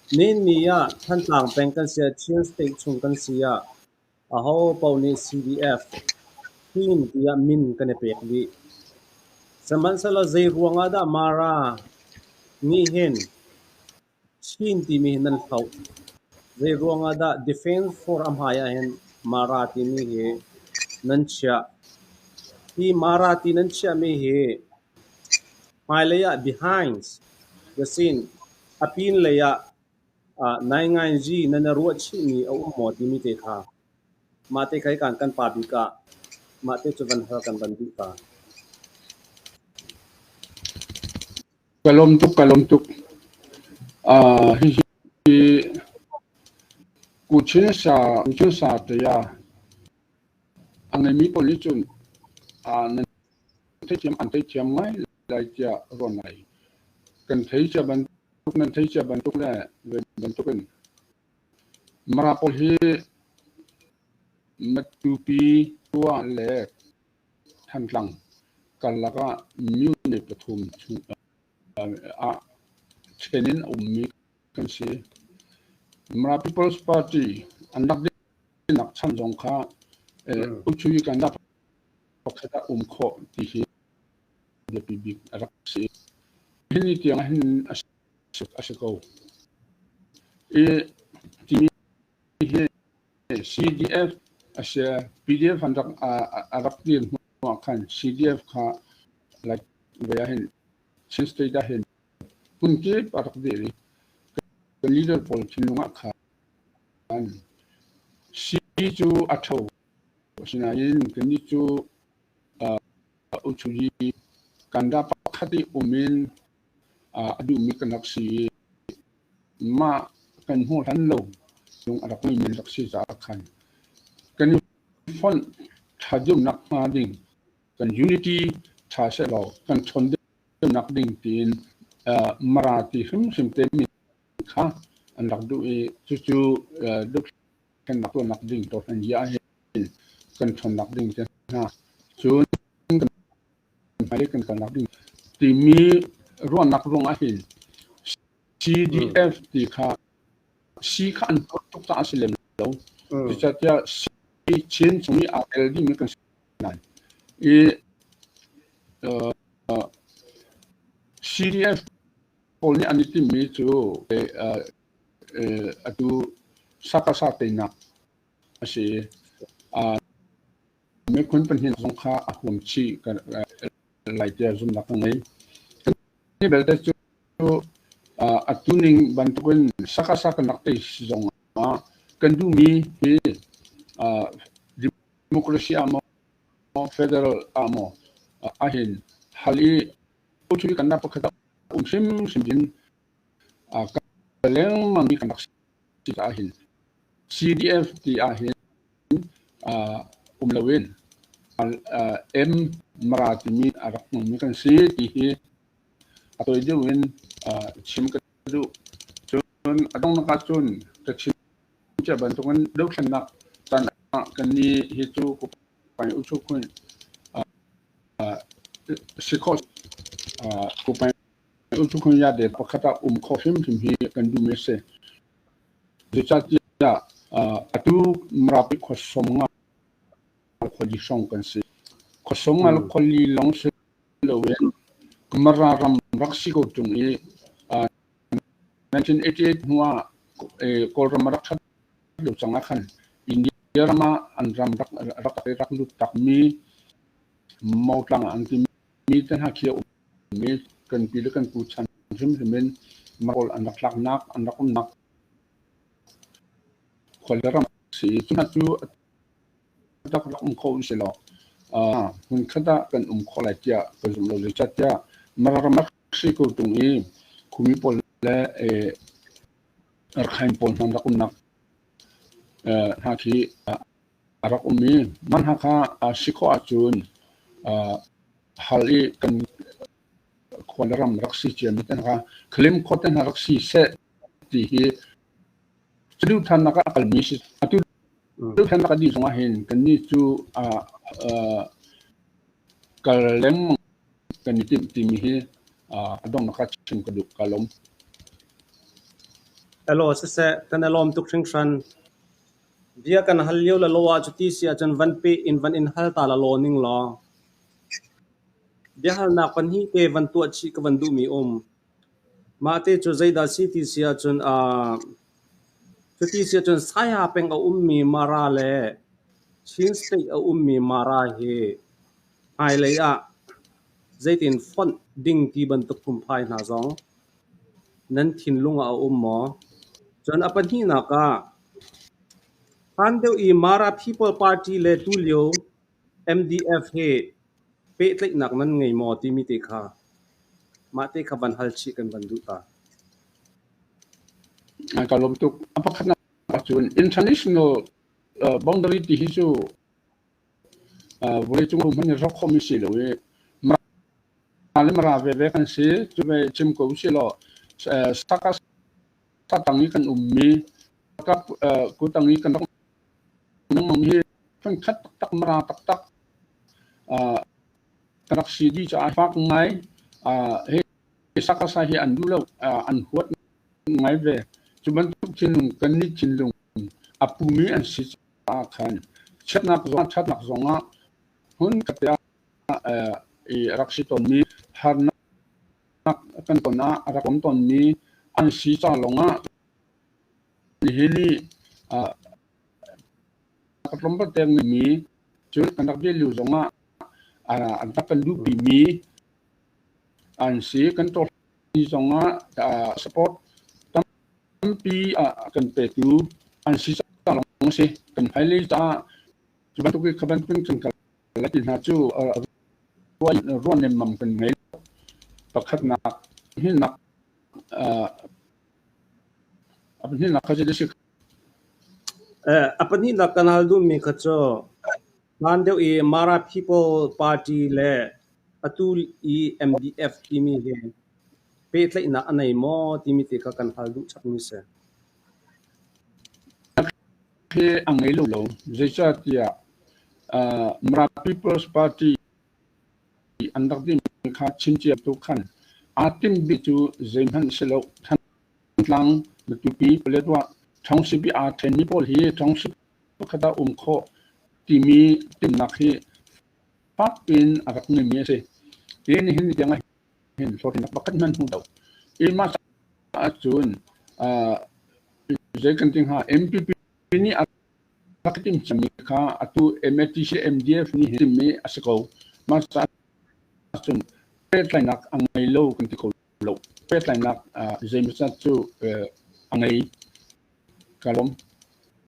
Nihin ni ah Thantlang peng kan si ah, Chin State chung kan si ah, aho paoh nih CDF Chin tiah min kan i pek dih. Sihmanhsehlaw zei ruangah dah Mara nih hin Chin timi hi nan hloh? Zei ruangah dah Defense Force a hmai ah hin Mara timi hi nan chiah? Hi Mara ti nan chiahmi hi hmailei ah behind the scene a pinlei ah naingainzi nan i ruahchihmi a um maw timi te kha mah te kha hikan kan pa bik ah mah te cu van hal kan van duh ta. Ka lawm tuk, ka lawm tuk. Hihi Kuchin sa te ah a ngeimi pawl nih cun nan theithiam an theithiam ngai lai tiah ruah ngai. Kan thei cia bantuk nan thei cia bantuk le ve bantukin Mara pawl hi Matupi tua le Thantlang karlak ah myo pathum chung ah ṭhen in a ummi kan si. Mara People's Party an rak dirnak chan zong kha Uchuyi kan rak pakhat ah um khawh ti hi biapi bik a rak si. Hi ni tiang hin a si ko. I timi hi CDF a si. PDF an rak a rak dir hnu ah khan CDF kha like ve ah hin Chin State ah hin hmun kip a rak dir i kan leader pawl thinlung ah khan C cu a tho. Asinain kannih cu Uchuyi Kanda pakhat i um in a duhmi kan rak si i mah kan hmuh hlan lo lung a rak ngeimi rak si caah khan kan i fonh ṭha deuhnak hnga ding kan unity ṭha sehlaw kan ṭhawn deuhnak ding tiin Mara ti hrimhrim te min kha an rak duh i cucu dothlennak tuahnak ding tawhlan hi ahhin kan ṭhawnnak ding te hna cun kan hmailei kan kalnak ding timi ruahnak ruang ahhin CDF ti kha C kha an tuah tuk caah a si lem lo. Cucaah C Chin chung i aa tel dingmi kan si lai. I CDF pawl nih an i timhmi cu atu sakasa teinak a si. Miphun pahnih zong kha a huam chih lai tiah zumhnak ka ngei. Hi belte cu atu ning bantukin sakasa kan rak tei zong ah kan duhmi hi democracy ah maw federal ah maw ahhin hal i thil kan nak pakhat um hrimhrim ding ka lengmang mi kan rak si caah hin CDF ti ah hin um loin M Mara timi a rak hmangmi kan si ti hi a tawi deuh in chim ka duh. Cun a donghnak ah cun ka chim cia bantukin dothlennak caan ah kan nih hi cu Kupai u khun si khawh Kupai u khun ya de pakhat ah um khawh hrimhrim hi kan duhmi a si. Zeicahtiah atu Marapi khua sawmnga khuali hrawng kan si. Khua sawmnga le khuali lawng si loin Mara ram rak si ko ṭung i 1988 hnu ah Kawlram a rak ṭhat lio cang ah khan India ram ah an ram rak rak rak lut takmi Motlang ah an timi te hna khi a um i kan pi le kan pu chan hrimhrim in Marawl an rak tlaknak an rak umnak khual le ram si i cu hna cu rak rak um kho usih law hmunkhat ah kan um khawh lai tiah ka zumh lo. Zeicahtiah Mara ram rak si ko ṭung i khumi pawl le Rakhine pawl hna rak umnak hna khi a rak um i mah hna kha si khawh ahcun hal i kan khua le ram rak si ciami te hna kha Khalim khua te hna rak si seh ti hi saduhthahnak ah a kalmi si. Atu saduhthahnak a dih zong ahhin kannih cu kal lengmang kan i timh timi hi a donghnak ah chim ka duh. Ka lawm. Elaw siseh, kan i lawm tuk hringhran. Bia kan hal lio lelaw ah cuti si ahcun van peh in van in hal ta lelaw ning law. Biahalnak pahnih te van tuah chih ka van duhmi um. Mah te cu zeidah si ti si ahcun cuti si ahcun Saiha peng a ummi Mara le Chin State a ummi Mara hi hmailei ah zeitin fonh ding ti bantuk phungphai hna zong nan thinlung ah a um maw? Cun a pahnihnak ah, hlan deuh i Mara People Party le tulio MDF hi pehtlaihnak nan ngei maw timi te kha mah te kha van hal chih kan van duh ta. Ka lawm tuk. A pakhatnak ahcun international boundary ti hi cu vawleicung hmanh in rawk khomi si lo i Mara le Mara veve kan si. Cu ve chim ko usih law Saka tang i kan ummi kutang i kan rak nung hi phunkhat taktak Mara taktak ka rak si dih caah fak ngai. Hi Sakasa hi an duh lo, an huat ngai ve. Cu bantuk thinlung kannih thinlung a pumi an si caah khan chiatnak zongah ṭhatnak zongah hmun khat te ah i rak si tawnmi harnak kan ton ah a rak um tawnmi an si ca lawngah nihin i ka tlawmpal mi cun kan rak dir lio zongah an rak kan duhpimi an si. Kan tawhmi zongah support tampi a kan petu an si ca lawng a si. Kan hmailei caah cu bantuk i kha bantuk kan kal lai ti hna cu ruah nemmam kan ngei lo. Pakhatnak hinak a pahnihnak kha zeidah a si? A pahnihnak kan hal duhmi kha cu hlan deuh i Mara People Party le atu i MDF timi hi pehtlaihnak a nei maw timi te kha kan hal duh chapmi si. Hi a ngei lo lo. Zeicahtiah Mara People's Party an rak dimi kha chimcia tu khan aa timhmi cu zeihmanh si lo. Thantlang, Matupi, Paletwa township i aa ṭhenmi pawl hi township pakhat ah um khawh timi timhnak hi fak in a rak ngeimi a si. Hi nihin ni tiang ah hin hlawhtlinnak pakhat hmanh hmu lo. I mah caah cun zei kan ti hnga, MPP nih a rak timh ciami kha atu MATC MDF nih hin timhmi a si ko. Mah caah cun pehtlaihnak a ngei lo kan ti kho lo. Pehtlaihnak zeimawzat cu a ngei. Ka lawm.